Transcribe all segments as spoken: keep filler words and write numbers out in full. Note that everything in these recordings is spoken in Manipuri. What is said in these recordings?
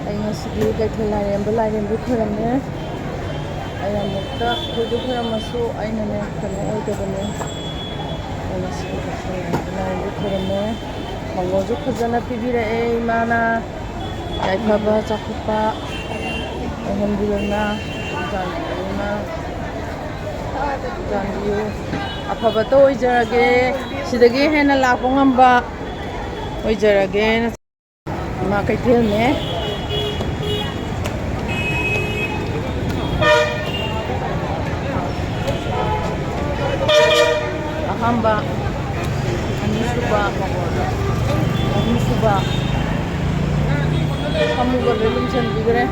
ꯑꯩ ꯉꯁꯤꯗꯤ ꯀꯩꯊꯦꯜ ꯂꯥꯏꯔꯦꯝꯕ ꯂꯥꯏꯔꯦꯝꯕꯤ ꯈꯣꯏꯔꯝꯃꯦ꯫ ꯑꯩ ꯑꯃꯨꯛꯇ ꯑꯩꯈꯣꯏꯗ ꯈꯣꯏꯔꯝꯃꯁꯨ ꯑꯩꯅꯅꯦ ꯀꯩꯅꯣ ꯑꯣꯏꯗꯕꯅꯦ꯫ ꯑꯩ ꯉꯁꯤꯗꯤ ꯀꯩꯊꯦꯜ ꯂꯥꯏꯔꯦꯝꯕ ꯂꯥꯏꯔꯦꯝꯕꯤ ꯈꯣꯏꯔꯝꯃꯦ꯫ ꯃꯉꯣꯟꯁꯨ ꯐꯖꯅ ꯄꯤꯕꯤꯔꯛꯑꯦ ꯏꯃꯥꯅ꯫ ꯌꯥꯏꯐꯕ ꯆꯥꯎꯈꯠꯄ ꯑꯣꯏꯍꯟꯕꯤꯌꯨꯅ, ꯆꯥꯟꯕꯤꯌꯨꯅ꯫ ꯆꯥꯟꯕꯤꯌꯨ꯫ ꯑꯐꯕꯇ ꯑꯣꯏꯖꯔꯒꯦ꯫ ꯁꯤꯗꯒꯤ ꯍꯦꯟꯅ ꯂꯥꯛꯄ ꯉꯝꯕ ꯑꯣꯏꯖꯔꯒꯦꯅ꯫ ꯏꯃꯥ ꯀꯩꯊꯦꯜꯅꯦ꯫ ꯑꯍꯥꯝꯕ, ꯑꯅꯤꯁꯨꯕ, ꯑꯍꯨꯝꯁꯨꯕ ꯐꯝꯃꯨꯕ ꯂꯣꯏ ꯂꯨꯝꯁꯟꯕꯤꯈ꯭ꯔꯦ꯫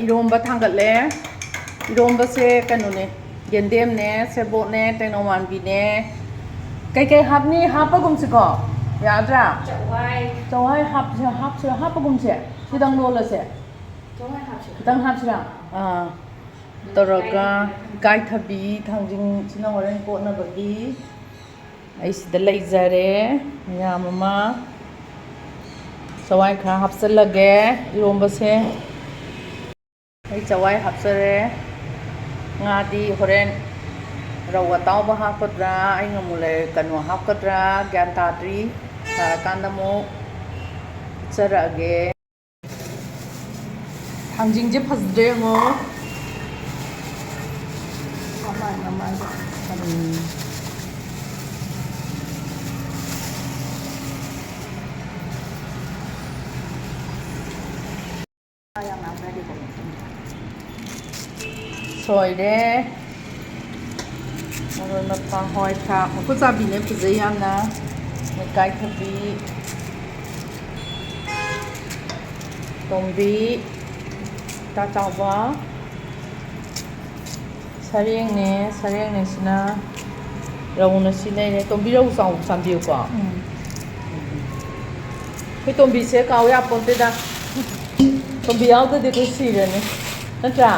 ꯏꯔꯣꯝꯕ ꯊꯥꯡꯒꯠꯂꯦ꯫ ꯏꯔꯣꯝꯕꯁꯦ ꯀꯩꯅꯣꯅꯦ, ꯌꯦꯟꯗꯦꯝꯅꯦ, ꯁꯦꯕꯣꯠꯅꯦ, ꯇꯦꯡꯅꯧ ꯃꯥꯟꯕꯤꯅꯦ꯫ ꯀꯩꯀꯩ ꯍꯥꯞꯅꯤ ꯍꯥꯞꯄꯒꯨꯝꯁꯤꯀꯣ, ꯌꯥꯗ꯭ꯔꯥ? ꯆꯋꯥꯏ꯫ ꯆꯋꯥꯏ ꯍꯥꯞꯁꯤꯔꯥ, ꯍꯥꯞꯁꯤꯔꯥ, ꯍꯥꯞꯄꯒꯨꯝꯁꯦ꯫ ꯁꯤꯗꯪ ꯂꯣꯜꯂꯁꯦ꯫ ꯆꯋꯥꯏ ꯍꯥꯞꯁꯤꯔꯥ? ꯈꯤꯇꯪ ꯍꯥꯞꯁꯤꯔꯥ? ꯑꯥ꯫ ꯇꯧꯔꯒ ꯏꯀꯥꯏꯊꯕꯤ, ꯊꯥꯡꯖꯤꯡꯁꯤꯅ ꯍꯣꯔꯦꯟ ꯀꯣꯠꯅꯕꯒꯤ꯫ ꯑꯩ ꯁꯤꯗ ꯂꯩꯖꯔꯦ ꯃꯌꯥꯝ ꯑꯃ꯫ ꯆꯋꯥꯏ ꯈꯔ ꯍꯥꯞꯆꯤꯜꯂꯒꯦ ꯏꯔꯣꯝꯕꯁꯦ꯫ ꯑꯩ ꯆꯋꯥꯏ ꯍꯥꯞꯆꯔꯦ꯫ ꯉꯥꯗꯤ ꯍꯣꯔꯦꯟ ꯔꯧ ꯑꯇꯥꯎꯕ ꯍꯥꯞꯀꯗ꯭ꯔꯥ, ꯑꯩꯅ ꯑꯃꯨꯛ ꯂꯩ-, ꯀꯩꯅꯣ ꯍꯥꯞꯀꯗ꯭ꯔꯥ ꯒ꯭ꯌꯥꯟ ꯇꯥꯗ꯭ꯔꯤ꯫ ꯇꯥꯔꯀꯥꯟꯗ ꯑꯃꯨꯛ ꯎꯠꯆꯔꯛꯑꯒꯦ꯫ ꯊꯥꯡꯖꯤꯡꯁꯦ ꯐꯖꯗ꯭ꯔꯦ ꯌꯦꯡꯉꯣ꯫ ꯃꯃꯥꯏ, ꯃꯃꯥꯏꯗ꯫ ꯎꯝ꯫ ꯁꯣꯏꯔꯦ꯫ ꯃꯔꯣꯏ ꯃꯄꯥꯡ, ꯍꯋꯥꯏ ꯊ꯭ꯔꯥꯛ, ꯃꯀꯨ ꯆꯥꯕꯤꯅꯦ, ꯐꯖꯩ ꯌꯥꯝꯅ꯫ ꯏꯀꯥꯏꯊꯕꯤ, ꯇꯣꯝꯕꯤ, ꯏꯇꯥ ꯆꯥꯎꯕ, ꯁꯔꯦꯡꯅꯦ, ꯁꯔꯦꯡꯅꯦ ꯁꯤꯅ, ꯔꯧꯅ ꯁꯤ ꯂꯩꯔꯦ꯫ ꯇꯣꯝꯕꯤ, ꯔꯧ ꯆꯥꯎ-, ꯆꯥꯝꯕꯤꯌꯨꯀꯣ꯫ ꯎꯝ꯫ ꯑꯩꯈꯣꯏ ꯇꯣꯝꯕꯤꯁꯦ ꯀꯥꯎ ꯌꯥꯄꯣꯟꯇꯦꯗ꯫ ꯇꯣꯝꯕꯤ ꯌꯥꯎꯗ꯭ꯔꯗꯤ ꯑꯩꯈꯣꯏ ꯁꯤꯔꯅꯤ꯫ ꯅꯠꯇ꯭ꯔꯥ?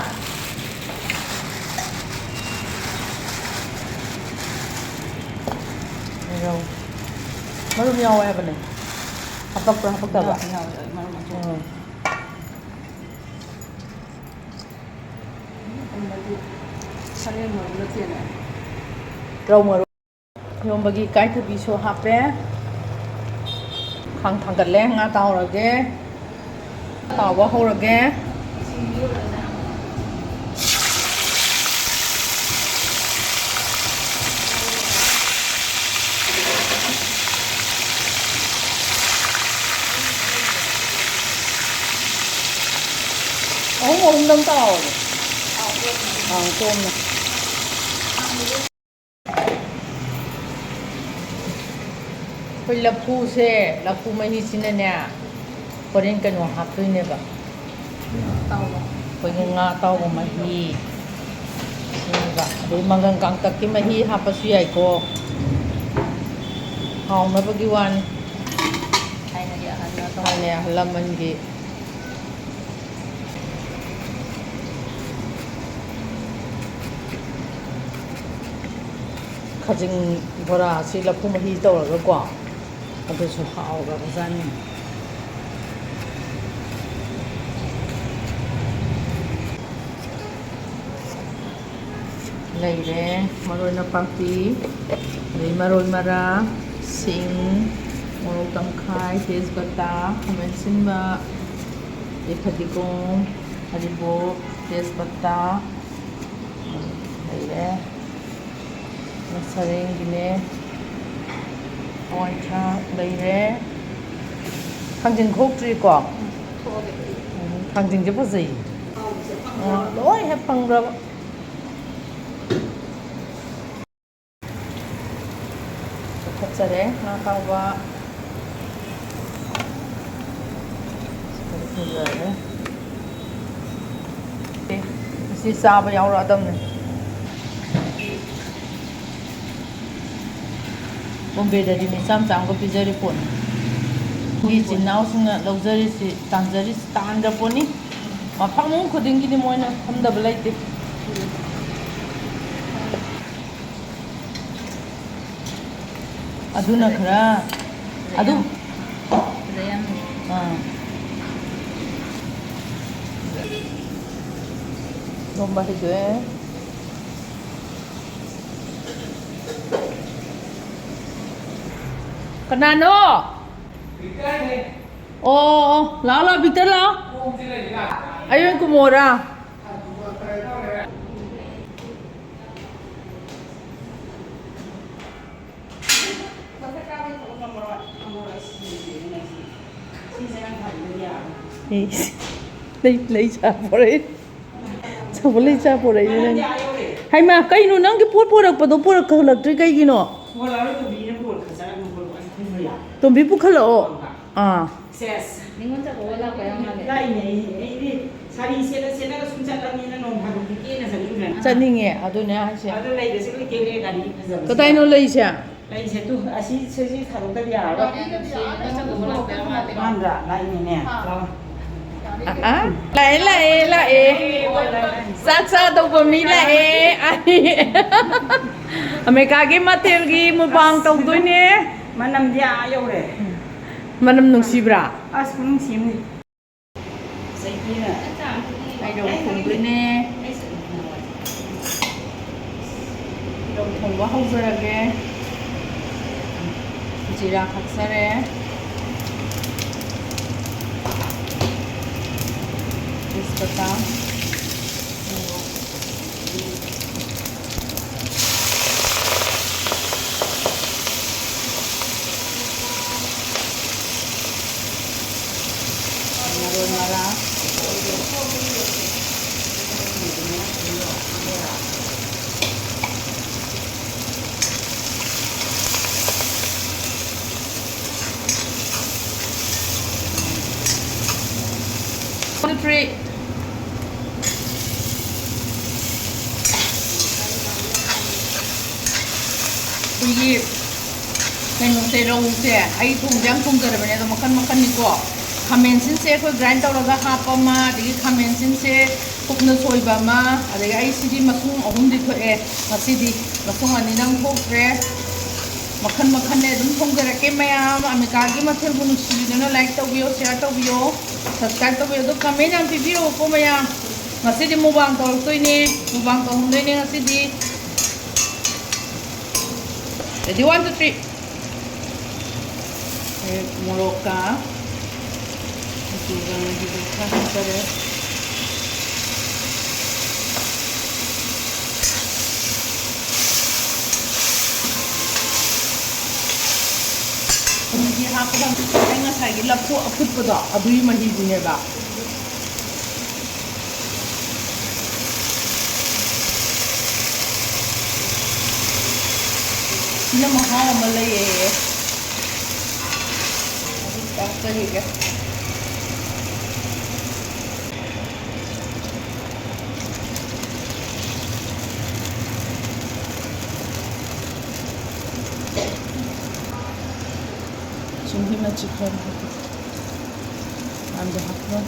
ꯔꯧ꯫ ꯃꯔꯨꯝ ꯌꯥꯎꯋꯦ ꯍꯥꯏꯕꯅꯦ꯫ ꯍꯥꯄꯛꯄ꯭ꯔꯥ, ꯍꯥꯄꯛꯇꯕ꯭ꯔꯥ? ꯌꯥꯎꯋꯦ, ꯌꯥꯎꯋꯦ, ꯃꯔꯨꯝ ꯑꯆꯧꯕ꯫ ꯎꯝ꯫ ꯁꯔꯦꯡ ꯃꯔꯨ ꯅꯠꯇꯦꯅꯦ꯫ ꯔꯧ ꯃꯔꯨ꯫ ꯏꯔꯣꯝꯕꯒꯤ ꯏꯀꯥꯏꯊꯕꯤꯁꯨ ꯍꯥꯞꯄꯦ꯫ ꯈꯥꯡ ꯊꯥꯡꯒꯠꯂꯦ, ꯉꯥ ꯇꯥꯎꯔꯒꯦ꯫ ꯇꯥꯎꯕ ꯍꯧꯔꯒꯦ꯫ ꯑꯍꯨꯝ ꯑꯍꯨꯝꯗꯪ ꯇꯥꯎꯑꯣ꯫ ꯑꯥ, ꯀꯣꯝꯅ꯫ ꯑꯩꯈꯣꯏ ꯂꯐꯨꯁꯦ, ꯂꯐꯨ ꯃꯍꯤꯁꯤꯅꯅꯦ, ꯍꯣꯔꯦꯟ ꯀꯩꯅꯣ ꯍꯥꯞꯇꯣꯏꯅꯦꯕ꯫ ꯑꯩꯈꯣꯏꯒꯤ ꯉꯥ ꯑꯇꯥꯎꯕ ꯃꯍꯤ ꯁꯤꯅꯦꯕ꯫ ꯑꯗꯩ ꯃꯪꯒꯟ ꯀꯥꯡꯇꯛꯀꯤ ꯃꯍꯤ ꯍꯥꯞꯄꯁꯨ ꯌꯥꯏꯀꯣ꯫ ꯍꯥꯎꯅꯕꯒꯤ ꯋꯥꯅꯤ꯫ ꯊꯥꯏꯅꯒꯤ ꯑꯍꯜ ꯂꯃꯟ꯫ ꯊꯥꯏꯅꯒꯤ ꯑꯍꯜ ꯂꯃꯟꯒꯤ꯫ ꯈꯖꯤꯡ ꯕꯣꯔꯥꯁꯤ ꯂꯐꯨ ꯃꯍꯤ ꯇꯧꯔꯒꯀꯣ, ꯑꯗꯨꯁꯨ ꯍꯥꯎꯈ꯭ꯔꯕꯖꯥꯠꯅꯤ꯫ ꯂꯩꯔꯦ꯫ ꯃꯔꯣꯏ ꯅꯄꯥꯛꯄꯤ, ꯑꯗꯩ ꯃꯔꯣꯏ ꯃꯔꯥꯡ, ꯁꯤꯡ, ꯃꯣꯔꯣꯛ ꯇꯪꯈꯥꯏ, ꯇꯦꯖꯄꯇꯥ, ꯈꯥꯃꯦꯟ ꯑꯁꯤꯟꯕ, ꯑꯗꯩ ꯐꯗꯤꯒꯣꯝ, ꯍꯔꯤꯕꯣꯞ, ꯇꯦꯖꯄꯇꯥ, ꯂꯩꯔꯦ꯫ ꯁꯔꯦꯡꯒꯤꯅꯦ꯫ ꯍꯋꯥꯏ ꯊ꯭ꯔꯥꯛ ꯂꯩꯔꯦ꯫ ꯊꯥꯡꯖꯤꯡ ꯈꯣꯛꯇ꯭ꯔꯤꯀꯣ? ꯎꯝ, ꯊꯥꯡꯖꯤꯡꯁꯦ ꯐꯖꯩ꯫ ꯑꯥ, ꯂꯣꯏ ꯍꯦꯛ ꯐꯪꯈ꯭ꯔꯕ꯫ ꯀꯛꯊꯠꯆꯔꯦ ꯉꯥ ꯑꯇꯥꯎꯕ꯫ ꯐꯖꯔꯦ꯫ ꯑꯦ, ꯑꯁꯤ ꯆꯥꯕ ꯌꯥꯎꯔꯛꯑꯗꯕꯅꯦ꯫ ꯕꯣꯝꯕꯦꯗꯗꯤ ꯃꯤ ꯆꯥꯝ ꯆꯥꯝꯒ ꯄꯤꯖꯔꯤ ꯄꯣꯠꯅꯤ꯫ ꯃꯤ ꯏꯆꯤꯟ ꯏꯅꯥꯎꯁꯤꯡꯅ ꯂꯧꯖꯔꯤꯁꯤ, ꯇꯥꯟꯖꯔꯤꯁꯤ, ꯇꯥꯟꯖ ꯄꯣꯠꯅꯤ꯫ ꯃꯐꯝ ꯈꯨꯗꯤꯡꯒꯤꯗꯤ ꯃꯣꯏꯅ ꯐꯝꯗꯕ ꯂꯩꯇꯦ꯫ ꯑꯗꯨꯅ ꯈꯔ, ꯑꯗꯨ, ꯐꯖꯩ ꯌꯥꯝꯅ꯫ ꯑꯥ꯫ ꯂꯣꯝꯕ ꯍꯩꯗꯣꯛꯑꯦ꯫ ꯀꯅꯥꯅꯣ? ꯑꯣ, ꯑꯣ, ꯑꯣ, ꯂꯥꯛꯑꯣ, ꯂꯥꯛꯑꯣ, ꯕꯤꯛꯇꯔ ꯂꯥꯛꯑꯣ꯫ ꯑꯩ ꯑꯣꯏꯅ ꯀꯨꯝꯃꯣꯔꯥ? ꯏꯁ, ꯂꯩ, ꯂꯩ ꯆꯥ ꯄꯣꯔꯛꯏ꯫ ꯆꯧꯕ ꯂꯩ ꯆꯥ ꯄꯣꯔꯛꯏꯅꯦ ꯅꯪ꯫ ꯍꯩꯃꯥ, ꯀꯩꯅꯣ ꯅꯪꯒꯤ ꯄꯣꯠ ꯄꯣꯔꯛꯄꯗꯣ ꯄꯣꯔꯛꯍꯜꯂꯛꯇ꯭ꯔꯤ ꯀꯩꯒꯤꯅꯣ? ꯇꯣꯝꯕꯤ ꯄꯨꯈꯠꯂꯛꯑꯣ꯫ ꯑꯥ꯫ ꯁꯦꯁ꯫ ꯅꯤꯉꯣꯜ ꯆꯥꯛꯀꯧꯕ ꯂꯥꯛꯄ ꯌꯥꯝ ꯃꯥꯜꯂꯦ꯫ ꯂꯥꯛꯏꯅꯦ ꯑꯩ꯫ ꯑꯩꯗꯤ ꯁꯥꯔꯤ ꯁꯦꯠꯂ ꯁꯦꯠꯂꯒ ꯁꯨꯝ ꯆꯠꯂꯕꯅꯤꯅ ꯅꯣꯡ ꯐꯥꯗꯣꯛꯇꯤ ꯀꯦꯅ ꯆꯠꯅꯤꯡꯗ꯭ꯔꯅꯦ꯫ ꯆꯠꯅꯤꯡꯉꯦ, ꯑꯗꯨꯅꯦ ꯍꯥꯏꯁꯦ꯫ ꯑꯗꯨ ꯂꯩꯒꯁꯦ ꯂꯣꯏ ꯀꯦꯜꯂꯦ ꯒꯥꯔꯤ ꯐꯖꯕꯁꯤꯗ꯫ ꯀꯗꯥꯏꯅꯣ ꯂꯩꯁꯦ? ꯂꯩꯁꯦ ꯇꯨ, ꯑꯁꯤ, ꯁꯤ, ꯁꯤ ꯊꯥꯗꯣꯛꯇꯕ ꯌꯥꯔꯔꯣꯏ꯫ ꯃꯥꯟꯗ꯭ꯔꯥ? ꯂꯥꯛꯏꯅꯦꯅꯦ꯫ ꯂꯥꯛꯑꯣ꯫ ꯑ, ꯑ, ꯂꯥꯛꯑꯦ, ꯂꯥꯛꯑꯦ, ꯂꯥꯛꯑꯦ꯫ ꯆꯥꯛ ꯆꯥꯗꯧꯕ ꯃꯤ ꯂꯥꯛꯑꯦ꯫ ꯑꯩ ꯑꯃꯦꯔꯤꯀꯥꯒꯤ ꯃꯊꯦꯜꯒꯤ ꯃꯨꯛꯕꯥꯡ ꯇꯧꯗꯣꯏꯅꯦ꯫ ꯃꯅꯝꯗꯤ ꯑꯥ ꯌꯧꯔꯦ꯫ ꯃꯅꯝ ꯅꯨꯡꯁꯤꯕ꯭ꯔꯥ? ꯑꯁ, ꯈꯨꯅꯨꯡꯁꯤ ꯑꯃꯅꯤ꯫ ꯑꯩ ꯔꯧ ꯊꯣꯡꯗꯣꯏꯅꯦ꯫ ꯔꯧ ꯊꯣꯡꯕ ꯍꯧꯖꯔꯒꯦ꯫ ꯖꯤꯔꯥ ꯊꯥꯛꯆꯔꯦ꯫ ꯇꯦꯖꯄꯇꯥ꯫ ꯃꯔꯣꯏ ꯃꯔꯥꯡ꯫ One, two, three. ꯑꯩꯈꯣꯏꯒꯤ ꯀꯩꯅꯣꯁꯦ, ꯔꯧꯁꯦ ꯑꯩ ꯊꯣꯡꯁꯦ ꯌꯥꯝ ꯊꯣꯡꯖꯔꯕꯅꯦ, ꯑꯗꯣ ꯃꯈꯟ ꯃꯈꯟꯅꯤꯀꯣ꯫ ꯈꯥꯃꯦꯟ ꯑꯁꯤꯟꯁꯦ ꯑꯩꯈꯣꯏ grind ꯇꯧꯔꯒ ꯍꯥꯞꯄ ꯑꯃ, ꯑꯗꯒꯤ ꯈꯥꯃꯦꯟ ꯑꯁꯤꯟꯁꯦ ꯀꯨꯞꯅ ꯁꯣꯏꯕ ꯑꯃ, ꯑꯗꯒꯤ ꯑꯩ ꯁꯤꯗꯤ ꯃꯁꯨꯡ ꯑꯍꯨꯝꯗꯤ ꯊꯣꯛꯑꯦ ꯉꯁꯤꯗꯤ, ꯃꯁꯨꯡ ꯑꯅꯤꯗꯪ ꯊꯣꯛꯇ꯭ꯔꯦ꯫ ꯃꯈꯟ ꯃꯈꯟꯅꯦ ꯑꯗꯨꯝ ꯊꯣꯡꯖꯔꯛꯀꯦ ꯃꯌꯥꯝ꯫ ꯑꯃꯦꯔꯤꯀꯥꯒꯤ ꯃꯊꯦꯜꯕꯨ ꯅꯨꯡꯁꯤꯕꯤꯗꯨꯅ like ꯇꯧꯕꯤꯌꯣ, share ꯇꯧꯕꯤꯌꯣ, subscribe ꯇꯧꯕꯤꯌꯣ, ꯑꯗꯣ comment ꯌꯥꯝ ꯄꯤꯕꯤꯔꯛꯎꯀꯣ ꯃꯌꯥꯝ꯫ ꯉꯁꯤꯗꯤ mukbang ꯇꯧꯔꯛꯇꯣꯏꯅꯦ, mukbang ꯇꯧꯍꯟꯗꯣꯏꯅꯦ ꯉꯁꯤꯗꯤ꯫ Ready, one, two, three. ꯃꯣꯔꯣꯛꯀ ꯑꯗꯨꯒ ꯃꯍꯤꯗꯣ ꯈꯔ ꯍꯥꯞꯆꯔꯦ꯫ ꯃꯍꯤ ꯍꯥꯞꯄꯗ ꯑꯩ ꯉꯁꯥꯏꯒꯤ ꯂꯐꯨ ꯑꯐꯨꯠꯄꯗꯣ ꯑꯗꯨꯒꯤ ꯃꯍꯤꯗꯨꯅꯦꯕ꯫ ꯁꯤꯅ ꯃꯍꯥꯎ ꯑꯃ ꯂꯩꯌꯦ꯫ ꯑꯗꯨꯝ ꯆꯥꯖꯔꯤꯒꯦ꯫ ꯁꯨꯝ ꯍꯤꯃ ꯆꯤꯛꯈ꯭ꯔꯅꯤ꯫ ꯌꯥꯝꯗꯤ ꯍꯥꯞꯄ꯭ꯔꯣ?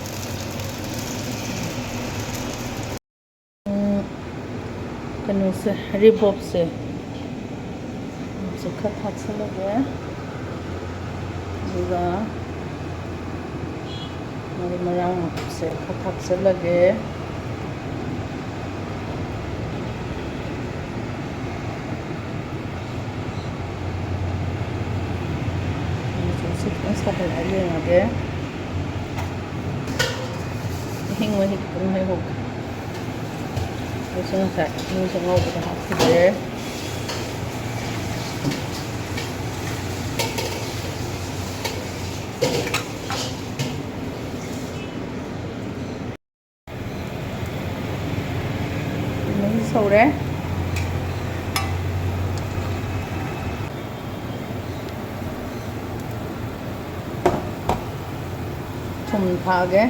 ꯎꯝ, ꯀꯩꯅꯣꯁꯦ, ꯍꯔꯤꯕꯣꯞꯁꯦ, ꯁꯤ ꯈꯔ ꯊꯥꯛꯆꯜꯂꯒꯦ꯫ ꯑꯗꯨꯒ ꯃꯔꯨ ꯃꯔꯥꯡꯁꯦ ꯈꯔ ꯊꯥꯛꯆꯜꯂꯒꯦ꯫ ꯃꯆꯨꯁꯦ ꯈꯤꯇꯪ ꯁꯥꯍꯜꯂꯒ ꯌꯦꯡꯉꯒꯦ꯫ ꯑꯍꯤꯡ ꯃꯍꯤ ꯈꯤꯇꯪ ꯍꯩꯍꯧꯒꯦ꯫ ꯑꯩꯁꯨ ꯉꯁꯥꯏ ꯑꯍꯤꯡꯁꯦ ꯉꯧꯕꯗ ꯍꯥꯞꯈꯤꯗ꯭ꯔꯦ꯫ ꯃꯍꯤ ꯁꯧꯔꯦ꯫ ꯊꯨꯝ ꯊꯥꯛꯑꯒꯦ꯫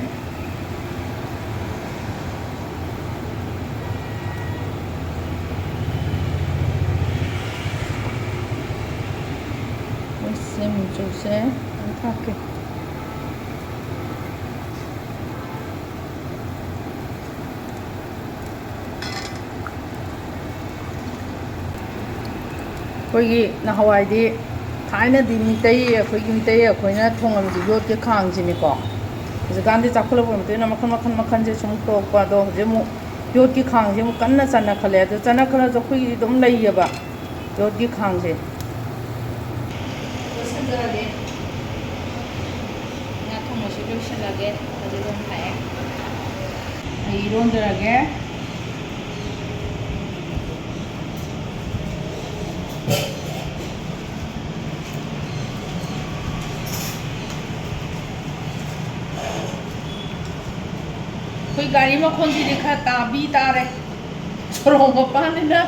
ꯃꯁꯤ ꯃꯆꯨꯁꯦ ꯌꯥꯝ ꯊꯥꯛꯀꯦ꯫ ꯑꯩꯈꯣꯏꯒꯤ ꯅꯍꯥꯟꯋꯥꯏꯗꯤ, ꯊꯥꯏꯅꯗꯤ ꯃꯤꯇꯩ, ꯑꯩꯈꯣꯏꯒꯤ ꯃꯤꯇꯩ ꯑꯩꯈꯣꯏꯅ ꯊꯣꯡꯉꯝꯃꯤꯁꯦ ꯌꯣꯠꯀꯤ ꯈꯥꯡꯁꯤꯅꯤꯀꯣ꯫ ꯍꯧꯖꯤꯛꯀꯥꯟꯗꯤ ꯆꯥꯎꯈꯠꯂꯛꯄꯒꯤ ꯃꯇꯨꯡ ꯏꯟꯅ ꯃꯈꯜ ꯃꯈꯜ ꯃꯈꯜꯁꯦ ꯁꯨꯝ ꯊꯣꯛꯂꯛꯄ, ꯑꯗꯣ ꯍꯧꯖꯤꯛ ꯑꯃꯨꯛ ꯌꯣꯠꯀꯤ ꯈꯥꯡꯁꯦ ꯑꯃꯨꯛ ꯀꯟꯅ ꯆꯟꯅꯈꯠꯂꯦ꯫ ꯑꯗꯣ ꯆꯟꯅꯈꯠꯂꯁꯨ ꯑꯩꯈꯣꯏꯒꯤꯗꯤ ꯑꯗꯨꯝ ꯂꯩꯌꯦꯕ ꯌꯣꯠꯀꯤ ꯈꯥꯡꯁꯦ꯫ ꯊꯥꯛꯑꯦ, ꯐꯗꯤꯒꯣꯝ ꯊꯥꯛꯑꯦ꯫ ꯑꯩ ꯏꯔꯣꯟꯖꯔꯒꯦ꯫ ꯑꯩꯈꯣꯏ ꯒꯥꯔꯤ ꯃꯈꯣꯟꯁꯤꯗꯤ ꯈꯔ ꯇꯥꯕꯤ ꯇꯥꯔꯦ, ꯁꯣꯔꯣꯛ ꯃꯄꯥꯟꯅꯤꯅ꯫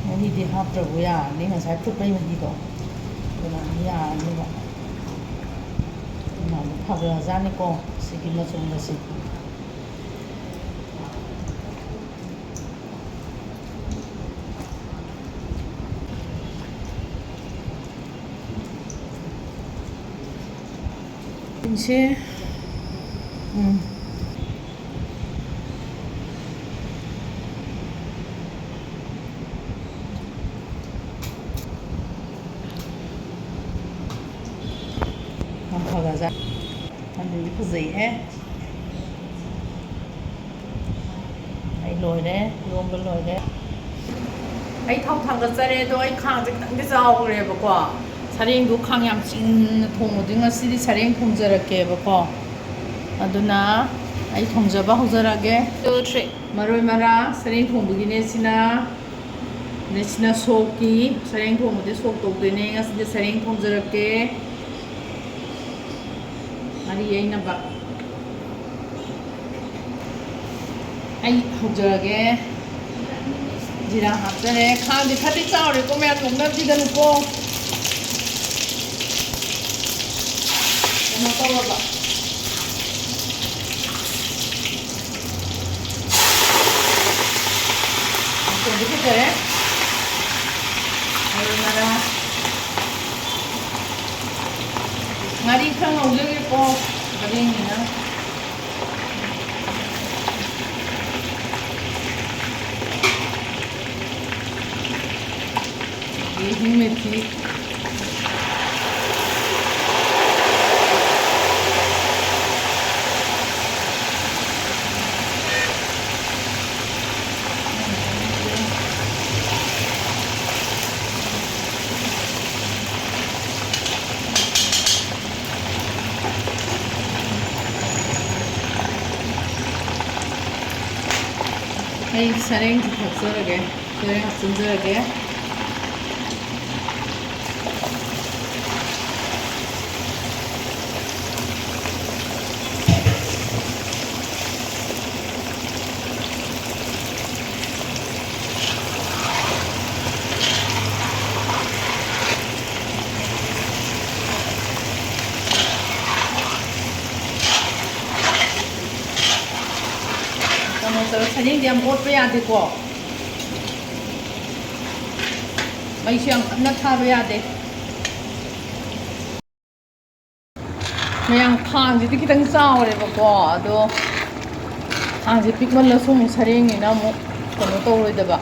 ꯃꯍꯤꯗꯤ ꯍꯥꯞꯇ꯭ꯔꯕꯨ ꯌꯥꯔꯅꯤ, ꯉꯁꯥꯏ ꯐꯨꯠꯄꯩ ꯃꯍꯤꯗꯣ, ꯑꯗꯨꯅ ꯑꯗꯨꯝ ꯌꯥꯔꯅꯤꯕ꯫ ꯑꯗꯨꯅ ꯑꯗꯨꯝ ꯐꯈ꯭ꯔꯖꯥꯠꯅꯤꯀꯣ ꯁꯤꯒꯤ ꯃꯆꯨꯝꯒꯁꯦ꯫ ꯁꯦ꯫ ꯎꯝ꯫ ꯌꯥꯝ ꯐꯒ꯭ꯔꯖꯥꯠ꯫ ꯑꯗꯨꯗꯤ ꯐꯖꯩꯍꯦ꯫ ꯑꯩ ꯂꯣꯏꯔꯦ, ꯏꯔꯣꯝꯕ ꯂꯣꯏꯔꯦ꯫ ꯑꯩ ꯊꯥꯎ ꯊꯥꯡꯒꯠꯆꯔꯦ, ꯑꯗꯣ ꯑꯩ ꯈꯥꯡꯁꯦ ꯈꯤꯇꯪꯗꯤ ꯆꯥꯎꯈ꯭ꯔꯦꯕꯀꯣ꯫ ꯁꯔꯦꯡꯗꯣ ꯈꯥꯡ ꯌꯥꯝ ꯆꯤꯟꯅ ꯊꯣꯡꯕꯗꯤ ꯉꯁꯤꯗꯤ ꯁꯔꯦꯡ ꯊꯣꯡꯖꯔꯛꯀꯦꯕꯀꯣ꯫ ꯑꯗꯨꯅ ꯑꯩ ꯊꯣꯡꯖꯕ ꯍꯧꯖꯔꯛꯑꯒꯦ꯫ Two, three꯫ ꯃꯔꯣꯏ ꯃꯔꯥꯡ ꯁꯔꯦꯡ ꯊꯣꯡꯕꯒꯤꯅꯦ ꯁꯤꯅ꯫ ꯑꯗꯩ ꯁꯤꯅ ꯁꯣꯛꯀꯤ, ꯁꯔꯦꯡ ꯊꯣꯡꯕꯗꯤ ꯁꯣꯛ ꯇꯧꯗꯣꯏꯅꯦ꯫ ꯉꯁꯤꯗꯤ ꯁꯔꯦꯡ ꯊꯣꯡꯖꯔꯛꯀꯦ꯫ ꯉꯥꯔꯤ ꯌꯩꯅꯕ꯫ ꯑꯩ ꯍꯧꯖꯔꯒꯦ꯫ ꯖꯤꯔꯥ ꯍꯥꯞꯆꯔꯦ꯫ ꯈꯥꯡꯁꯦ ꯈꯔꯗꯤ ꯆꯥꯎꯔꯦꯀꯣ, ꯃꯌꯥꯝ ꯅꯣꯛꯅꯕꯁꯤꯗꯅꯨꯀꯣ꯫ ꯀꯩꯅꯣ ꯇꯧꯔꯕ꯫ ꯃꯆꯨꯗꯤ ꯐꯖꯔꯦ꯫ ꯃꯔꯨ ꯃꯔꯥꯡ꯫ ꯉꯥꯔꯤ ꯈꯔ ꯉꯧꯖꯒꯦꯀꯣ, ꯍꯣꯔꯦꯟꯒꯤꯅ꯫ ꯑꯗꯒꯤ ꯍꯤꯡ ꯃꯦꯊꯤ꯫ ꯑꯩ ꯁꯔꯦꯡꯁꯤ ꯊꯛꯆꯔꯒꯦ, ꯁꯔꯦꯡ ꯍꯥꯞꯆꯤꯟꯖꯔꯒꯦ꯫ ꯀꯩꯅꯣ ꯇꯧꯔ, ꯁꯔꯦꯡꯗꯤ ꯌꯥꯝ ꯑꯣꯠꯄ ꯌꯥꯗꯦꯀꯣ꯫ ꯃꯩꯁꯨ ꯌꯥꯝ ꯀꯟꯅ ꯊꯥꯕ ꯌꯥꯗꯦ꯫ ꯃꯌꯥꯝ, ꯈꯥꯡꯁꯤꯗꯤ ꯈꯤꯇꯪ ꯆꯥꯎꯔꯦꯕꯀꯣ, ꯑꯗꯣ ꯈꯥꯡꯁꯦ ꯄꯤꯛꯃꯜꯂꯁꯨ ꯑꯃꯨꯛ ꯁꯔꯦꯡꯅꯤꯅ ꯑꯃꯨꯛ ꯀꯩꯅꯣ ꯇꯧꯔꯣꯏꯗꯕ꯫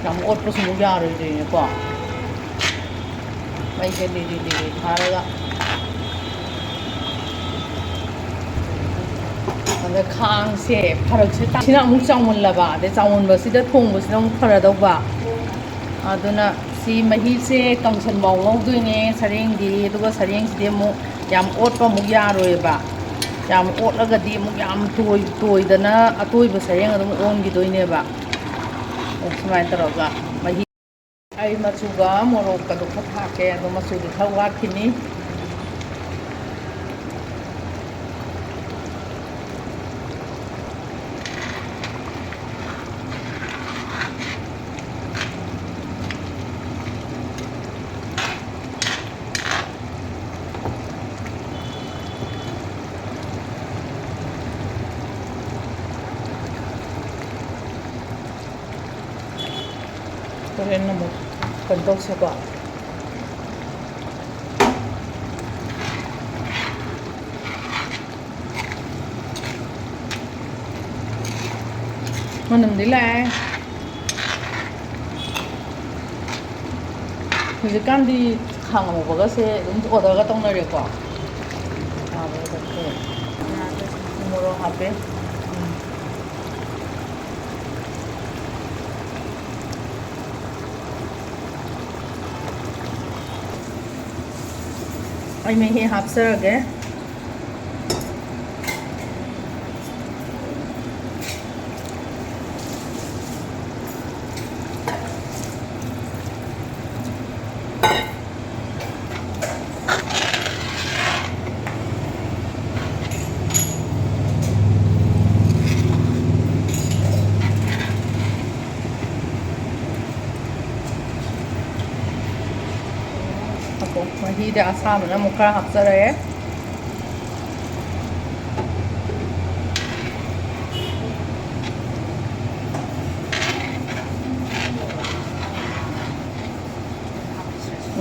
ꯌꯥꯝ ꯑꯣꯠꯄꯁꯨ ꯑꯃꯨꯛ ꯌꯥꯔꯣꯏꯗꯣꯏꯅꯦꯀꯣ꯫ ꯃꯩꯁꯦ ꯂꯤꯔꯤ ꯂꯤꯔꯤ ꯊꯥꯔꯒ꯫ ꯑꯗ ꯈꯥꯡꯁꯦ ꯐꯔꯛꯁꯦ ꯇꯥ-, ꯁꯤꯅ ꯑꯃꯨꯛ ꯆꯥꯎꯃꯜꯂꯕ, ꯑꯗꯩ ꯆꯥꯎꯃꯟꯕꯁꯤꯗ ꯊꯣꯡꯕꯁꯤꯅ ꯑꯃꯨꯛ ꯐꯔꯗꯧꯕ꯫ ꯑꯗꯨꯅ ꯁꯤ ꯃꯍꯤꯁꯦ ꯀꯪꯁꯟꯐꯥꯎ ꯉꯧꯗꯣꯏꯅꯦ ꯁꯔꯦꯡꯗꯤ, ꯑꯗꯨꯒ ꯁꯔꯦꯡꯁꯤꯗꯤ ꯑꯃꯨꯛ ꯌꯥꯝ ꯑꯣꯠꯄ ꯑꯃꯨꯛ ꯌꯥꯔꯣꯏꯕ꯫ ꯌꯥꯝ ꯑꯣꯠꯂꯒꯗꯤ ꯑꯃꯨꯛ ꯌꯥꯝ ꯇꯣꯏ-, ꯇꯣꯏꯗꯅ ꯑꯇꯣꯏꯕ ꯁꯔꯦꯡ ꯑꯗꯨꯝ ꯑꯣꯟꯈꯤꯗꯣꯏꯅꯦꯕ꯫ ꯑꯗꯨ ꯁꯨꯃꯥꯏꯅ ꯇꯧꯔꯒ ꯃꯍꯤ ꯑꯩ ꯃꯆꯨꯒ ꯃꯣꯔꯣꯛꯀꯗꯣ ꯈꯔ ꯊꯥꯛꯀꯦ, ꯑꯗꯣ ꯃꯆꯨꯗꯤ ꯈꯔ ꯋꯥꯠꯈꯤꯅꯤ꯫ ꯍꯣꯔꯦꯟ ꯑꯃꯨꯛ ꯀꯩꯅꯣ ꯇꯧꯁꯦꯀꯣ꯫ ꯃꯅꯝꯗꯤ ꯂꯥꯛꯑꯦ꯫ ꯍꯧꯖꯤꯛꯀꯥꯟꯗꯤ ꯈꯥꯡ ꯑꯃꯨꯕꯒꯁꯦ ꯑꯗꯨꯝ ꯑꯣꯔꯗꯔꯒ ꯇꯧꯅꯔꯦꯀꯣ꯫ ꯃꯣꯔꯣꯛ ꯍꯥꯞꯄꯦ꯫ ꯎꯝ꯫ ꯑꯩ ꯃꯍꯤ ꯍꯥꯞꯆꯔꯒꯦ꯫ ꯃꯍꯤꯗ ꯑꯁꯥꯕꯅ ꯑꯃꯨꯛ ꯈꯔ ꯍꯥꯞꯆꯔꯒꯦ꯫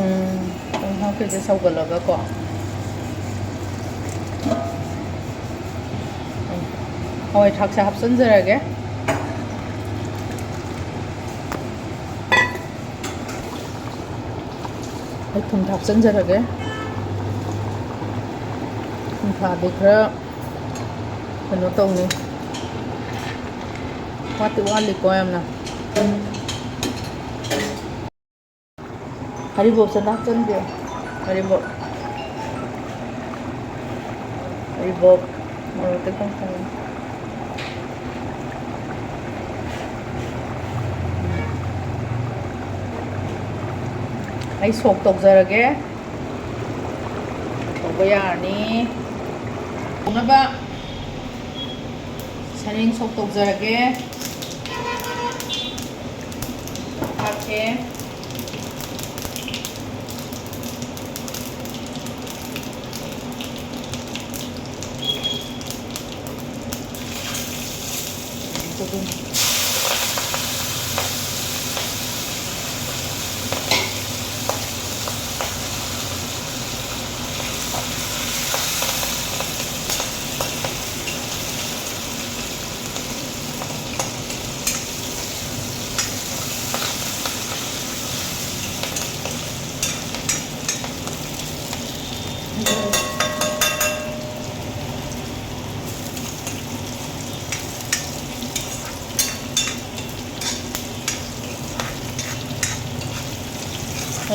ꯎꯝ, ꯀꯣꯜ ꯍꯥꯞꯈꯤꯕꯁꯦ ꯁꯧꯒꯠꯂꯒꯀꯣ꯫ ꯎꯝ, ꯍꯋꯥꯏ ꯊ꯭ꯔꯥꯛꯁꯦ ꯍꯥꯞꯆꯤꯟꯖꯔꯒꯦ꯫ ꯑꯩ ꯊꯨꯝ ꯊꯥꯛꯆꯤꯟꯖꯔꯒꯦ꯫ ꯊꯨꯝ ꯊꯥꯛꯑꯗꯤ ꯈꯔ ꯀꯩꯅꯣ ꯇꯧꯅꯤ꯫ ꯋꯥꯠꯇꯤ ꯋꯥꯠꯂꯤꯀꯣ ꯌꯥꯝꯅ꯫ ꯍꯔꯤꯕꯣꯞꯁꯦ ꯍꯥꯞꯆꯤꯟꯕꯤꯔꯣ꯫ ꯍꯔꯤꯕꯣꯞ꯫ ꯍꯔꯤꯕꯣꯞ꯫ ꯃꯣꯔꯣꯛ ꯑꯇꯦꯛꯄ ꯃꯆꯜ꯫ ꯑꯩ ꯁꯣꯛ ꯇꯧꯖꯔꯒꯦ꯫ ꯇꯧꯕ ꯌꯥꯔꯅꯤ꯫ ꯇꯧꯅꯕ ꯁꯔꯦꯡ ꯁꯣꯛ ꯇꯧꯖꯔꯒꯦ꯫ ꯍꯥꯞꯀꯦ꯫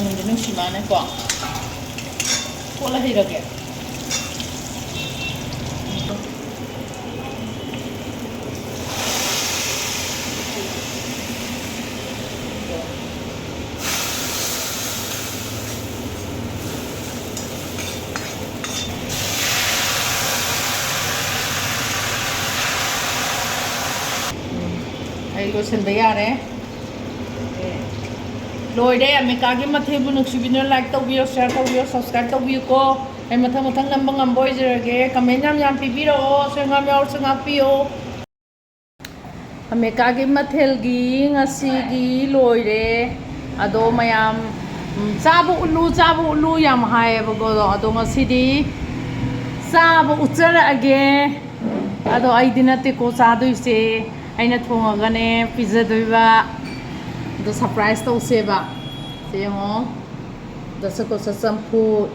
ꯅꯨꯡꯗꯤ ꯅꯨꯡꯁꯤ ꯃꯥꯅꯦꯀꯣ꯫ ꯀꯣꯠꯂ ꯍꯩꯔꯒꯦ꯫ ꯑꯩ ꯂꯣꯏꯁꯤꯟꯕ ꯌꯥꯔꯦ꯫ ꯂꯣꯏꯔꯦ ꯑꯃꯦꯔꯤꯀꯥꯒꯤ ꯃꯊꯦꯜꯕꯨ꯫ ꯅꯨꯡꯁꯤꯕꯤꯗꯨꯅ like ꯇꯧꯕꯤꯌꯣ, share ꯇꯧꯕꯤꯌꯣ, subscribe ꯇꯧꯕꯤꯌꯨꯀꯣ꯫ ꯑꯩ ꯃꯊꯪ ꯃꯊꯪ ꯅꯝꯕ ꯉꯝꯕ ꯑꯣꯏꯖꯔꯒꯦ꯫ Comment ꯌꯥꯝ ꯌꯥꯝ ꯄꯤꯕꯤꯔꯛꯑꯣ, ꯑꯁꯣꯏ ꯑꯉꯥꯝ ꯌꯥꯎꯔꯁꯨ ꯉꯥꯛꯄꯤꯌꯣ꯫ ꯑꯃꯦꯔꯤꯀꯥꯒꯤ ꯃꯊꯦꯜꯒꯤ ꯉꯁꯤꯒꯤ ꯂꯣꯏꯔꯦ꯫ ꯑꯗꯣ ꯃꯌꯥꯝ, ꯎꯝ, ꯆꯥꯕ ꯎꯠꯂꯨ, ꯆꯥꯕ ꯎꯠꯂꯨ ꯌꯥꯝ ꯍꯥꯏꯌꯦꯕꯀꯣ꯫ ꯑꯗꯣ ꯉꯁꯤꯗꯤ ꯆꯥꯕ ꯎꯠꯆꯔꯛꯑꯒꯦ꯫ ꯑꯗꯣ ꯑꯩꯗꯤ ꯅꯠꯇꯦꯀꯣ ꯆꯥꯗꯣꯏꯁꯦ, ꯑꯩꯅ ꯊꯣꯡꯉꯒꯅꯦ ꯄꯤꯖꯗꯣꯏꯕ꯫ ꯑꯗꯣ surprise ꯇꯧꯁꯦꯕ꯫ ꯁꯦ ꯌꯦꯡꯉꯣ꯫ ꯗꯁꯀꯨꯁ ꯆꯝꯐꯨꯠ,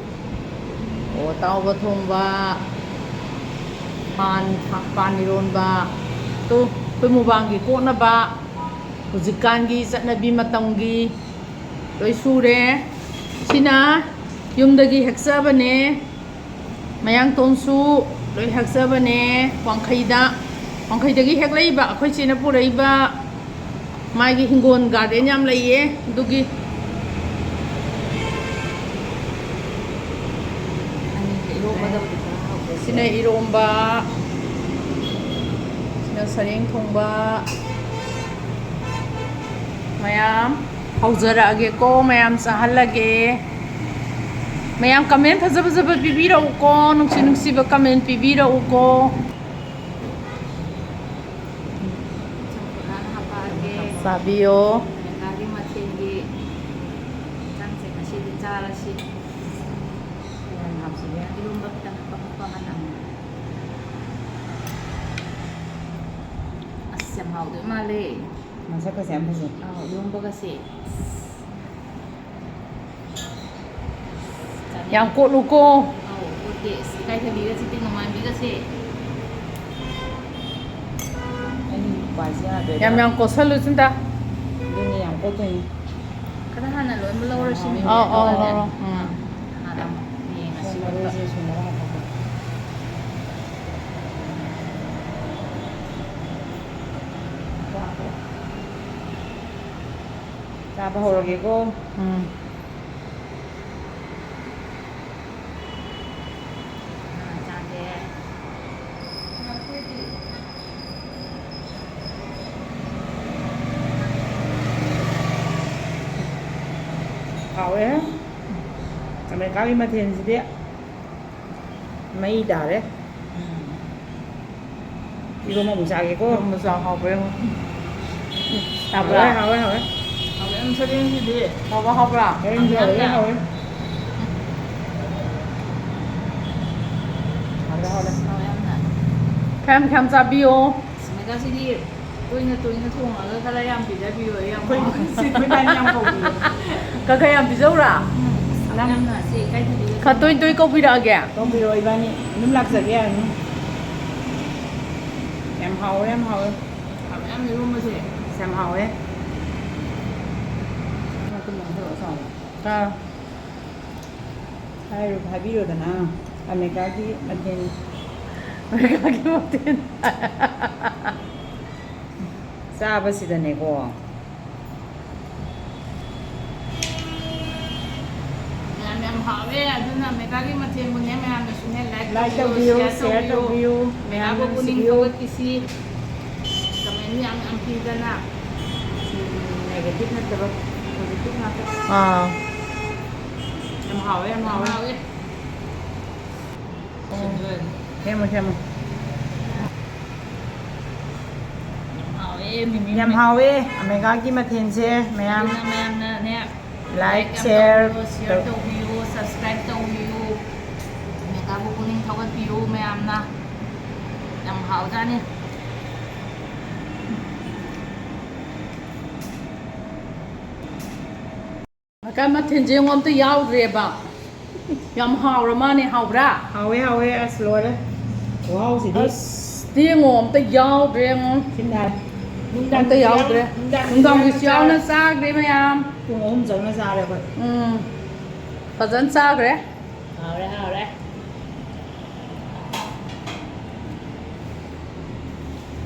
ꯑꯣ, ꯑꯇꯥꯎꯕ ꯊꯣꯡꯕ, ꯄꯥꯟ, ꯄꯥꯟ ꯏꯔꯣꯟꯕ, ꯇꯨ, ꯑꯩꯈꯣꯏ ꯃꯨꯛꯕꯥꯡꯒꯤ ꯀꯣꯠꯅꯕ, ꯍꯧꯖꯤꯛꯀꯥꯟꯒꯤ ꯆꯠꯅꯕꯤ ꯃꯇꯝꯒꯤ ꯂꯣꯏ ꯁꯨꯔꯦ꯫ ꯁꯤꯅ ꯌꯨꯝꯗꯒꯤ ꯍꯦꯛꯆꯕꯅꯦ꯫ ꯃꯌꯥꯡꯇꯣꯟꯁꯨ ꯂꯣꯏ ꯍꯦꯛꯆꯕꯅꯦ꯫ ꯋꯥꯡꯈꯩꯗ, ꯋꯥꯡꯈꯩꯗꯒꯤ ꯍꯦꯛꯂꯛꯏꯕ, ꯑꯩꯈꯣꯏ ꯆꯦꯅ ꯄꯨꯔꯛꯏꯕ꯫ ꯃꯥꯒꯤ ꯍꯤꯡꯒꯣꯜ garden ꯌꯥꯝ ꯂꯩꯌꯦ, ꯑꯗꯨꯒꯤ꯫ ꯁꯤꯅ ꯏꯔꯣꯝꯕ, ꯁꯤꯅ ꯁꯔꯦꯡ ꯊꯣꯡꯕ꯫ ꯃꯌꯥꯝ ꯍꯧꯖꯔꯛꯑꯒꯦꯀꯣ, ꯃꯌꯥꯝ ꯆꯥꯍꯜꯂꯒꯦ꯫ ꯃꯌꯥꯝ comment ꯐꯖ ꯐꯖꯕ ꯄꯤꯕꯤꯔꯛꯎꯀꯣ, ꯅꯨꯡꯁꯤ ꯅꯨꯡꯁꯤꯕ comment ꯄꯤꯕꯤꯔꯛꯎꯀꯣ꯫ ꯆꯝꯐꯨꯠ ꯍꯥꯟꯅ ꯍꯥꯞꯄꯛꯑꯒꯦ꯫ ꯆꯥꯕꯤꯌꯣ꯫ ꯑꯃꯦꯔꯤꯀꯥꯒꯤ ꯃꯊꯦꯜꯒꯤ ꯏꯟꯁꯥꯡꯁꯦ ꯉꯁꯤꯗꯤ ꯆꯥꯔꯁꯤ꯫ ꯀꯌꯥꯝ ꯍꯥꯞꯁꯤꯒꯦ? ꯏꯔꯣꯝꯕ ꯈꯤꯇꯪ ꯍꯥꯞꯄ ꯍꯥꯞꯄ ꯃꯅꯝ꯫ ꯑꯁ, ꯌꯥꯝ ꯍꯥꯎꯗꯣꯏ ꯃꯥꯜꯂꯦ꯫ ꯃꯁꯛꯀꯁꯦ ꯌꯥꯝ ꯐꯖꯩ꯫ ꯑꯥꯎ, ꯏꯔꯣꯝꯕꯒꯁꯦ꯫ ꯌꯥꯝ ꯀꯣꯠꯂꯨꯀꯣ꯫ ꯑꯧ, ꯀꯣꯠꯀꯦ꯫ ꯑꯁ, ꯏꯀꯥꯏꯊꯕꯤꯒꯁꯦ, ꯇꯦꯡꯅꯧ ꯃꯥꯟꯕꯤꯒꯁꯦ꯫ ꯑꯩ ꯎꯄꯥꯏꯁꯦ ꯌꯥꯗ꯭ꯔꯦꯗ꯫ ꯌꯥꯝ ꯌꯥꯝ ꯀꯣꯠꯁꯜꯂꯨ, ꯆꯤꯟꯇ꯫ ꯑꯗꯨꯅꯦ, ꯌꯥꯝ ꯀꯣꯠꯇꯣꯏꯅꯦ꯫ ꯈꯔ ꯍꯥꯟꯅ ꯂꯣꯏꯅꯃꯛ ꯂꯧꯔꯁꯤ, ꯃꯤꯃꯤ꯫ ꯑꯧ, ꯑꯧ, ꯑꯗꯨꯒꯅꯦ꯫ ꯂꯧꯔꯣ꯫ ꯎꯝ꯫ ꯍꯥꯟꯅ ꯌꯦꯡꯉꯁꯤ꯫ ꯃꯔꯣꯏꯁꯦ ꯁꯨꯅꯕ ꯍꯥꯞꯄꯛꯀꯦ꯫ ꯆꯥꯕ ꯍꯧꯔꯒꯦꯀꯣ꯫ ꯎꯝ꯫ ꯑꯥ, ꯆꯥꯒꯦ꯫ ꯍꯥꯎꯋꯦ꯫ ꯑꯃꯦꯔꯤꯀꯥꯒꯤ ꯃꯊꯦꯜꯁꯤꯗꯤ ꯃꯩ ꯇꯥꯔꯦ꯫ ꯎꯝ꯫ ꯏꯔꯣꯝꯕ ꯑꯃꯨꯛ ꯆꯥꯒꯦꯀꯣ꯫ ꯏꯔꯣꯝꯕ ꯆꯥꯎ ꯍꯥꯎꯕ꯭ꯔꯥ ꯌꯦꯡꯉꯣ꯫ ꯇꯥꯕ꯭ꯔꯥ? ꯍꯥꯎꯋꯦ, ꯍꯥꯎꯋꯦ, ꯍꯥꯎꯋꯦ꯫ ꯍꯥꯎꯋꯦ ꯌꯥꯝ ꯁꯔꯦꯡꯁꯤꯗꯤ꯫ ꯍꯥꯎꯕ ꯍꯥꯎꯕ꯭ꯔꯥ? ꯁꯔꯦꯡꯁꯤ ꯍꯥꯎꯋꯦ, ꯌꯥꯝꯅ꯫ ꯍꯥꯎꯋꯦ꯫ ꯍꯥꯎꯔꯦ, ꯍꯥꯎꯔꯦ꯫ ꯍꯥꯎꯋꯦ ꯌꯥꯝꯅ꯫ ꯈꯔ ꯌꯥꯝ ꯈꯔ ꯌꯥꯝ ꯆꯥꯕꯤꯌꯣ꯫ ꯁꯤꯃꯦꯗꯥꯁꯤꯗꯤ ꯇꯣꯏꯅ ꯇꯣꯏꯅ ꯊꯣꯡꯉꯒ ꯈꯔ ꯌꯥꯝ ꯄꯤꯖꯕꯤꯌꯣ, ꯌꯥꯝ ꯑꯩꯈꯣꯏ ꯍꯥꯎꯋꯦ꯫ ꯁꯤ ꯑꯩꯈꯣꯏ ꯏꯕꯥꯅꯤ ꯌꯥꯝ ꯀꯧꯕꯤꯌꯦ꯫ ꯈꯔ ꯈꯔ ꯌꯥꯝ ꯄꯤꯖꯧꯔꯥ? ꯎꯝ, ꯌꯥꯝꯅ ꯁꯤ ꯏꯀꯥꯏ ꯊꯕꯤꯒ ꯈꯔ ꯇꯣꯏ ꯇꯣꯏ ꯀꯧꯕꯤꯔꯛꯑꯒꯦ꯫ ꯀꯧꯕꯤꯔꯛꯑꯣ, ꯏꯕꯥꯅꯤ ꯑꯗꯨꯝ ꯂꯥꯛꯆꯒꯦ ꯌꯥꯔꯅꯤ꯫ ꯌꯥꯝ ꯍꯥꯎꯋꯦ, ꯌꯥꯝ ꯍꯥꯎꯋꯦ꯫ ꯍꯥꯎꯋꯦ ꯌꯥꯝ ꯏꯔꯣꯝꯕꯁꯦ꯫ ꯑꯁ, ꯌꯥꯝ ꯍꯥꯎꯋꯦ꯫ ꯑꯥ꯫ ꯍꯥꯏꯔꯨ-, ꯍꯥꯏꯕꯤꯔꯣꯗꯅ, ꯑꯃꯦꯔꯤꯀꯥꯒꯤ ꯃꯊꯦꯜ꯫ ꯑꯃꯦꯔꯤꯀꯥꯒꯤ ꯃꯊꯦꯜ꯫ ꯆꯥꯕꯁꯤꯗꯅꯦꯀꯣ꯫ ꯃꯌꯥꯝ ꯌꯥꯝ ꯍꯥꯎꯋꯦ, ꯑꯗꯨꯅ ꯑꯃꯦꯔꯤꯀꯥꯒꯤ ꯃꯊꯦꯜꯕꯨꯅꯦ ꯃꯌꯥꯝꯅꯁꯨꯅꯦ like ꯇꯧꯕꯤꯌꯨ, share ꯇꯧꯕꯤꯌꯨ꯫ ꯃꯌꯥꯝꯕꯨ ꯄꯨꯛꯅꯤꯡ ꯊꯧꯒꯠꯄꯤꯁꯤ꯫ Comment ꯌꯥꯝ ꯌꯥꯝ ꯄꯤꯗꯅ꯫ Negative ꯅꯠꯇꯕ, positive ꯉꯥꯛꯇ꯫ ꯑꯥ꯫ ꯌꯥꯝ ꯍꯥꯎꯋꯦ, ꯌꯥꯝ ꯍꯥꯎꯋꯦ꯫ ꯌꯥꯝ ꯍꯥꯎꯋꯦ꯫ ꯁꯦꯝꯃꯣ, ꯁꯦꯝꯃꯣ꯫ ꯌꯥꯝ ꯍꯥꯎꯋꯦ, ꯃꯤꯃꯤ ꯌꯥꯝ ꯃꯤꯃꯤ꯫ ꯍꯥꯎꯋꯦ ꯑꯃꯦꯔꯤꯀꯥꯒꯤ ꯃꯊꯦꯜꯁꯦ, ꯃꯌꯥꯝ꯫ ꯑꯗꯨꯅ ꯃꯌꯥꯝꯅꯅꯦ, like, like ꯌꯥꯝ share ꯇꯧꯕꯤꯌꯨ, share ꯇꯧ- ꯇꯧꯕꯤꯌꯨ, subscribe ꯇꯧꯕꯤꯌꯨ꯫ ꯑꯃꯦꯔꯤꯀꯥꯕꯨ ꯄꯨꯛꯅꯤꯡ ꯊꯧꯒꯠꯄꯤꯌꯨ ꯃꯌꯥꯝꯅ꯫ ꯌꯥꯝ ꯍꯥꯎꯖꯥꯠꯅꯤ꯫ ꯃꯈꯜ ꯃꯊꯦꯜꯁꯦ ꯌꯦꯡꯉꯣ, ꯑꯝꯇ ꯌꯥꯎꯗ꯭ꯔꯦꯕ꯫ ꯌꯥꯝ ꯍꯥꯎꯔ ꯃꯥꯅꯦ, ꯍꯥꯎꯕ꯭ꯔꯥ? ꯍꯥꯎꯋꯦ, ꯍꯥꯎꯋꯦ, ꯑꯁ, ꯂꯣꯏꯔꯦ꯫ ꯈꯨꯍꯥꯎꯁꯤꯗꯤ꯫ ꯑꯁ, ꯌꯦꯡꯉꯣ, ꯑꯝꯇ ꯌꯥꯎꯗ꯭ꯔꯦ, ꯌꯦꯡꯉꯣ꯫ ꯁꯤꯟ ꯍꯥꯏ꯫ ꯑꯝꯇ ꯌꯥꯎꯗ꯭ꯔꯦ꯫ ꯅꯨꯡꯗꯥꯡꯒꯤꯁꯨ ꯌꯥꯎꯅ ꯆꯥꯈ꯭ꯔꯦ ꯃꯌꯥꯝ꯫ ꯄꯨꯡ ꯑꯍꯨꯝ ꯆꯪꯅ ꯆꯥꯔꯦ ꯑꯩꯈꯣꯏ꯫ ꯎꯝ, ꯐꯖꯅ ꯆꯥꯈ꯭ꯔꯦ꯫ ꯍꯥꯎꯔꯦ, ꯍꯥꯎꯔꯦ꯫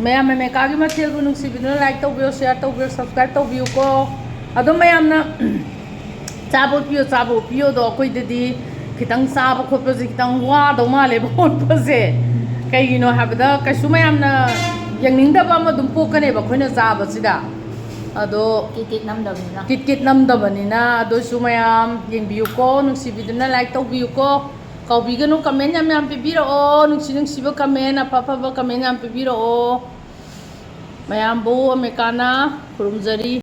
ꯃꯌꯥꯝ ꯃꯦꯃꯦꯀꯥꯒꯤ ꯃꯊꯦꯜꯕꯨ ꯅꯨꯡꯁꯤꯕꯤꯗꯨꯅ like ꯇꯧꯕꯤꯌꯣ, share ꯇꯧꯕꯤꯌꯣ, subscribe ꯇꯧꯕꯤꯌꯨꯀꯣ꯫ ꯑꯗꯣ ꯃꯌꯥꯝꯅ ꯆꯥꯕ ꯎꯠꯄꯤꯌꯣ, ꯆꯥꯕ ꯎꯠꯄꯤꯌꯣꯗꯣ ꯑꯩꯈꯣꯏꯗꯗꯤ ꯈꯤꯇꯪ ꯆꯥꯕ ꯈꯣꯠꯄꯁꯦ ꯈꯤꯇꯪ ꯋꯥꯗꯧ ꯃꯥꯜꯂꯦꯕ ꯎꯠꯄꯁꯦ꯫ ꯀꯩꯒꯤꯅꯣ ꯍꯥꯏꯕꯗ ꯀꯩꯁꯨ ꯃꯌꯥꯝꯅ ꯌꯦꯡꯅꯤꯡꯗꯕ ꯑꯃ ꯑꯗꯨꯝ ꯄꯣꯛꯀꯅꯦꯕ ꯑꯩꯈꯣꯏꯅ ꯆꯥꯕꯁꯤꯗ꯫ ꯑꯗꯣ ꯀꯤꯠ ꯀꯤꯠ ꯅꯝꯗꯕꯅꯤꯅ꯫ ꯀꯤꯠ ꯀꯤꯠ ꯅꯝꯗꯕꯅꯤꯅ ꯑꯗꯨꯁꯨ ꯃꯌꯥꯝ ꯌꯦꯡꯕꯤꯌꯨꯀꯣ, ꯅꯨꯡꯁꯤꯕꯤꯗꯨꯅ like ꯇꯧꯕꯤꯌꯨꯀꯣ꯫ ꯀꯥꯎꯕꯤꯒꯅꯨ, comment ꯌꯥꯝ ꯌꯥꯝ ꯄꯤꯕꯤꯔꯛꯑꯣ, ꯅꯨꯡꯁꯤ ꯅꯨꯡꯁꯤꯕ comment, ꯑꯐ ꯑꯐꯕ comment ꯌꯥꯝ ꯄꯤꯕꯤꯔꯛꯑꯣ꯫ ꯃꯌꯥꯝꯕꯨ ꯑꯃꯦꯀꯥꯅ ꯈꯨꯔꯨꯝꯖꯔꯤ꯫